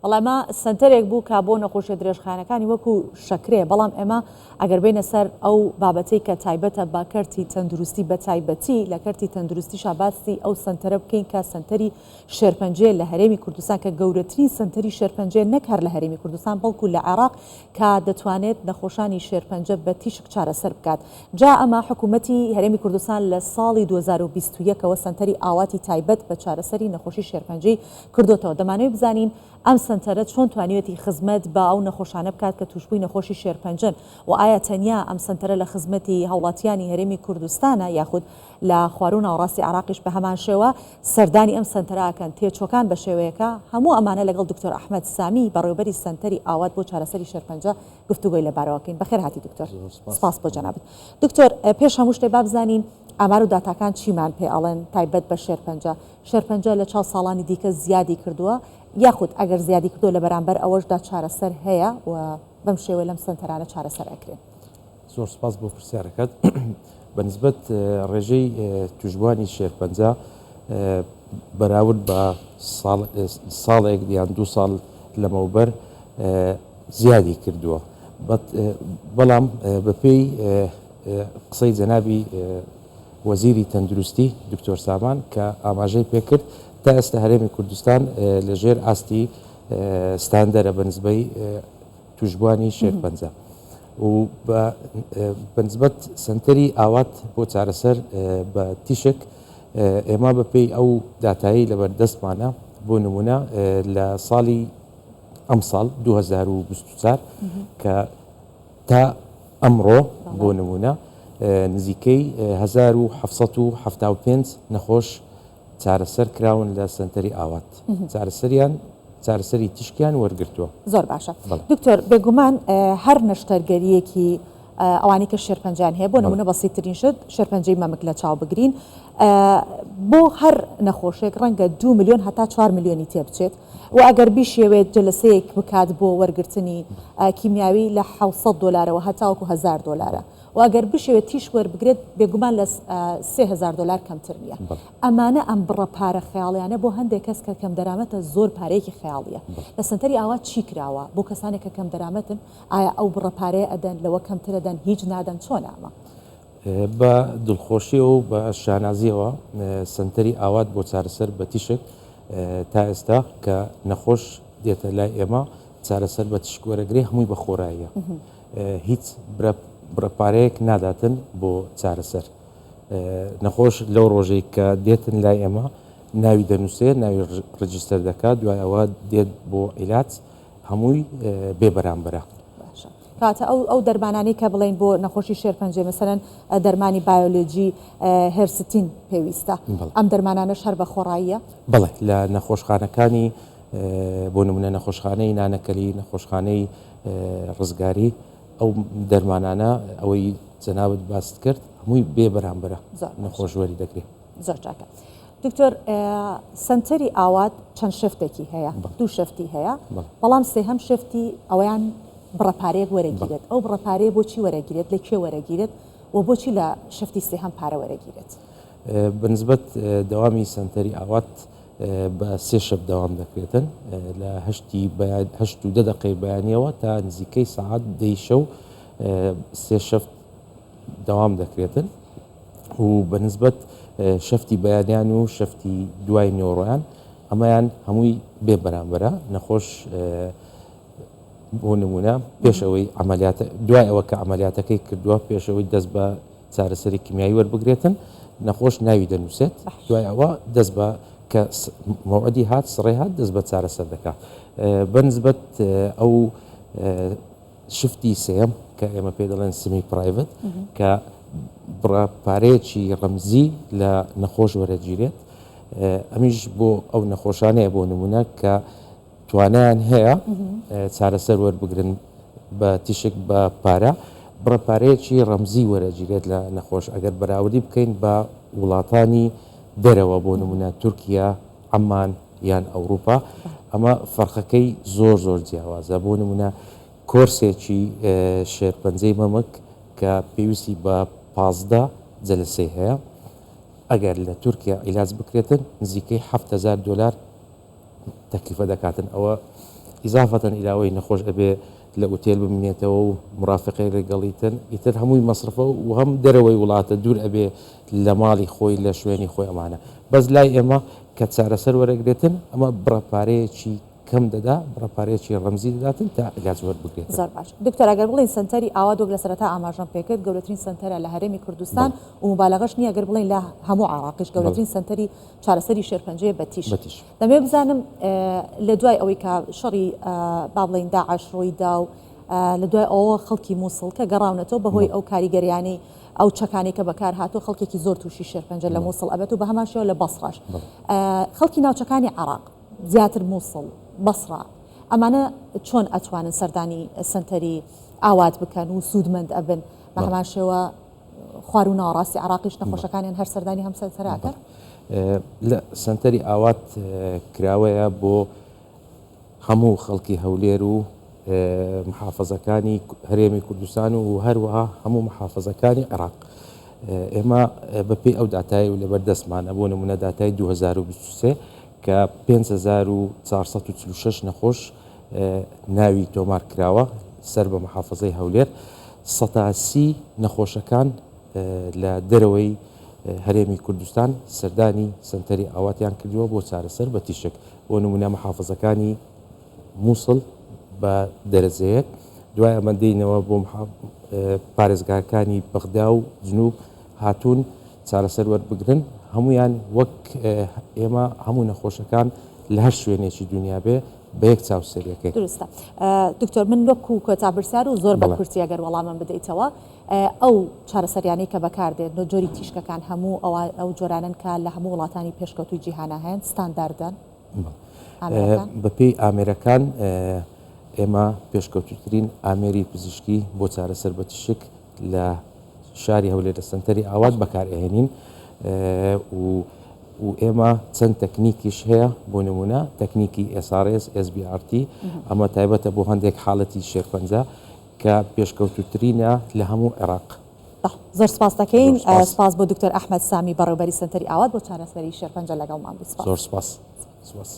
بەڵێ ئەمە سەنتەرێک بوو کە بۆ نەخۆشیە درێژخایەنەکانی وەکو شەکرەیە، بەڵام ئێمە ئەگەر بێینە سەر ئەو بابەتەی کە تایبەتە بە کەرتی تەندروستی بە تایبەتی لە کەرتی تەندروستیشا باسی ئەو سەنتەرە بکەین کە سەنتەری شێرپەنجەیە لە هەرێمی کوردستان کە گەورەترین سەنتەری شێرپەنجەیە نەک هەر لە هەرێمی کوردستان بەڵکو لە عێراق کە دەتوانێت نەخۆشانی شێرپەنجە بە تیشک چارەسەر بکات جا ئەمە حکوومەتی هەرێمی کوردستان لە ساڵی 2021 ەوە سەنتەری ئاواتی تایبەت بە چارەسەری نەخۆشی شێرپەنجەی کردۆتەوە، دەمانەوێت بزانین ئەم سەنتەرە چۆن توانیویەتی خزمەت بە ئەو نەخۆشانە بکات کە تووشبووی نەخۆشی شێرپەنجەن و ئایا تەنیا ئەم سەنتەرە لە خزمەتی هاوڵاتیانی هەرێمی کوردستانە یاخود لە خواروو ناوەڕاستی عێراقیش بە هەمان شێوە سەردانی ئەم سەنتەرە ئەکەن تێچووەکان بە شێوەیەکە هەموو ئەمانە لەگەڵ دکتۆر ئەحمەد سامی بەڕێوەبەری سەنتەری ئاوات بۆ چارەسەری شێرپەنجە گفتوگۆی لەبارەوە بکەین. بەخێر هاتی دکتۆر. سپاس بۆ جەنابت. دکتۆر پێش هەموو شتێک با بزانین ئامار و داتاکان چیمان پێ ئەڵێن تایبەت بە شێرپەنجە؟ شێرپەنجە لە چاو ساڵانی دیکە زیادی کردووە یاخود ئەگەر زیادی کردووە لە بەرامبەر ئەوەشدا چارەسەر هەیە و بەم شێوەیە لەم سەنتەرانە چارەسەر ئەکرێن؟ زۆر سپاس بۆ پرسیارەکەت. بە نسبەت ڕێژەی توشبووانی شێرپەنجە بەراورد بە ساڵێک یان دوو ساڵ لەمەوبەر زیادی کردووە بەڵام بەپێی قسەی جەنابی وەزیری تەندروستی دکتۆر سامان کە ئاماژەی پێکرد تا ئێستا هەرێمی کوردستان لە ژێر ئاستی ستاندەرە بە نسبەی توشبووانی شێرپەنجە و بەنسبەت سنتەری ئاوات بۆ چارەسەر بە تیشک ئێمە بەپێی ئەو داتایی لەبەر دەستمانە بۆ نمونە لە ساڵی ئەمساڵ 2024 کە تا ئەمڕۆ بۆ نمونە نزیکەی 1775 نەخۆش چارەسەر کراون لە سەنتەری ئاوات چارەسەریان چارەسەری تیشکیان وەرگرتووە. زۆر باشە دکتۆر بێگومان هەر نەشتەرگەریەکی ئەوانەی کە شێرپەنجەیان هەیە بۆ نمونە بەسیترین شت شێرپەنجەی مەمک لە چاو بگرین بۆ هەر نەخۆشێک ڕەنگە دو ملیۆن هەتا چوار ملیۆنی تێبچێت و ئەگەر بیشیەوێت جەلەسەیەک بکات بۆ وەرگرتنی کیمیاوی لە 600 دۆلارەوە هەتاوەکو 1000 دۆلارە و ئەگەر بشێوێت تیشک وەربگرێت بێگومان لە 3000 دۆلار کەمتر نییە. ئەمانە ئەم بڕە پارە خەیاڵیانە بۆ هەندێک کەس کە کەمدەرامەتە زۆر پارەیەکی خەیاڵیە. لە سەنتەری ئاوات چی کراوە بۆ کەسانێک کە کەمدەرامەتن ئایا ئەو بڕە پارەیە ئەدەن لەوە کەمتر ئەدەن هیچ نادەن چۆنە ئەمە؟ بە دڵخۆشیەوە و بە شانازیەوە سەنتەری ئاوات بۆ چارەسەر بە تیشک تا ئێستا کە نەخۆش دێتە لای ئێمە چارەسەر بە تیشک وەرەگرێ هەمووی بە خۆراییە هیچ بڕە پارەیەک ناداتن بۆ چارەسەر. نەخۆش لەو ڕۆژەی کە دێتن لای ئێمە ناوی دەنووسێ ناوی ڕجستەر دەکات دوای ئەوە دێت بۆ عیلاج هەمووی بێ بەرامبەرە. باشە کەواتە ئەو ئەو دەرمانانەی کە بڵێین بۆ نەخۆشی شێرپەنجەی مەسەلەن دەرمانی بایۆلۆجی هێرستین پێویستە ئەم دەرمانانەش هەر بە خۆڕاییە؟ بەڵێ لە نەخۆشخانەکانی بۆ نمونە نەخۆشخانەی نانەکەلی نەخۆشخانەی ڕزگاری ئەو دەرمانانە ئەوەی جەنابت باست کرد هەمووی بێ بەرامبەرە نەخۆش وەری دەگرێ. زۆر چاکە دکتۆر سەنتەری ئاوات چەند شفتێکی هەیە دوو شفتی هەیە بەڵام سێهەم شفتی ئەویان بڕە پارەیەک وەرەگیرێت ئەو بڕە پارەیە بۆچی وەرەگیرێت لە کوێ وەرەگیرێت و بۆچی لە شفتی سێهەم پارە وەرەگیرێت؟ بەنسبەت دەوامی سەنتەری ئاوات بە سێ شەف دەوام دەکرێتن لە هەشتی هەشت و دە دەقەی بەیانیەوە تا نزیکەی سەعات دەی شەو سێ شەفت دەوام دەکرێتن و بە نسبەت شەفتی بەیانیان و شەفتی دوای نێوەڕۆیان ئەمەیان هەمووی بێ بەرامبەرە نەخۆش بۆ نمونە پێش ئەوەی عملیاتە دوای ئەوە کە عملیاتەکەی کردووە پێش ئەوەی دەست بە چارەسەری کیمیایی وەربگرێتن نەخۆش ناوی دەنووسێت دوای ئەوە دەست بە کە مەوعدی هات سڕێ هات دەست بە چارەسەر دەکات بەنسبەت ئەو شفتی سێیەم کە ئێمە پێ دەڵێن semi private کە بڕە پارەیەکی ڕەمزی لە نەخۆش وەرەگیرێت ئەمیش بۆ ئەو نەخۆشانەیە بۆ نمونە کە توانایان هەیە چارەسەر وەربگرن بە تیشک بە پارە بڕە پارەیەکی ڕەمزی وەرەگیرێت لە نەخۆش ئەگەر بەراوردی بکەین بە وڵاتانی دەرەوە بۆ نمونە تورکیا عەمان یان ئەوروپا ئەمە فەرقەکەی زۆر زۆر جیاوازە بۆ نمونە کۆرسێکی شێرپەنجەی مەمک کە پێویستی بە 15 جەلسەی هەیە ئەگەر لە تورکیا عیلاج بکرێتن نزیکەی 7000 دلار تەکلیفە دەکاتن ئەوە. ئیزافەتەن ئیلاوەی نەخۆش ئەبێ لە ئوتێل بمینێتەوە و مرافقێک لەگەڵیتن ئیتر هەمووی مەسرفە و هەم دەرەوەی وڵاتە دوور ئەبێ لە ماڵی خۆی لە شوێنی خۆی ئەمانە بەس لای ئێمە کە چارەسەر وەرەگرێتن ئەمە بڕە پارەیەکی کەم دەدا بڕە پارەیەکی ڕەمزی دەداتن تا عیلاج وەربگرێتن. زۆر باش دکتۆر ئەگەر بڵێین سەنتەری ئاوات وەک لە سەرەتا ئاماژەم پێکرد گەورەترین سەنتەرە لە هەرێمی کوردستان و موبالەغەش نییە گەر بڵێین لە هەموو عێراقیش گەورەترین سەنتەری چارەسەری شێرپەنجەیە بە تیشک. دەمەوێت بزانم لە دوای ئەوەی کە شەڕی با بڵێین داعش ڕووی دا و لە دوای ئەوە خەڵکی مووسڵ کە گەڕاونەتەوە بەهۆی ئەو کاریگەریانەی ئەو چەکانەی کە بەکار هاتووە خەڵکێکی زۆر تووشی شێرپەنجە لە مووسڵ ئەبێت و بە هەمان شێوە لە بەسڕەش خەڵکی ناوچەکانی عێراق زیاتر مووسڵ، بەسڕە ئەمانە چۆن ئەتوانن سەردانی سەنتەری ئاوات بکەن و سوودمەند ئەبن بە هەمان شێوە خوارو ناوەڕاستی عێراقیش نەخۆشەکانیان هەر سەردانی هەم سەنتەرە ئەکەن؟ لە سەنتەری ئاوات کراوەیە بۆ هەموو خەڵکی هەولێر و محافەزەکانی هەرێمی کوردستان و هەروەها هەموو محافەزەکانی عێراق. ئێمە بەپێی ئەو داتای و لەبەر دەستمانە بۆ نمونە داتای 2023 کە 5446 نەخۆش ناوی تۆمار کراوە سەر بە محافەزەی هەولێر، 30% نەخۆشەکان لە دەرەوەی هەرێمی کوردستان سەردانی سەنتەری ئاواتیان کردووە بۆ چارەسەر بە تیشک، بۆ نمونە محافەزەکانی موسڵ بە دەرەجەیەک، دوای ئەمە دێینەوە بۆ پارێزگاکانی بەغدا و جنوب هاتوون چارەسەر وەربگرن، هەموویان وەک ئێمە هەموو نەخۆشەکان لە هەر شوێنێکی دونیا بێ بە یەک چاو سەیرەکەین. دروستە دکتۆر من وەکو کۆتا پرسیار و زۆر بە کورتی ئەگەر وەڵامم بدەیتەوە ئەو چارەسەریانەی کە بەکاردێن نۆ جۆری تیشکەکان هەموو ئەوە ئەو جۆرانەن کە لە هەموو وڵاتانی پێشکەوتووی جیهانا هەیەن ستانداردن؟ ئامێرەکان؟ بەپێی ئامێرەکان ئێمە پێشکەوتووترین ئامێری پزیشکی بۆ چارەسەر بە تیشک لە شاری هەولێر لە سەنتەری ئاوات بەکارئەهێنین و و ئێمە چەند تەکنیکیش هەیە بۆ نمونە تەکنیکی SRS، SBRT ئەمە تایبەتە بۆ هەندێک حاڵەتی شێرپەنجە کە پێشکەوتووترینە لە هەموو عێراق. زۆر سپاس دەکەین. سپاس بۆ دکتۆر ئەحمەد سامی بەڕێوبەری سەنتەری ئاوات بۆ چارەسەری شێرپەنجە لەگەڵمان بوو. سپاس. زۆر سپاس. سپاس.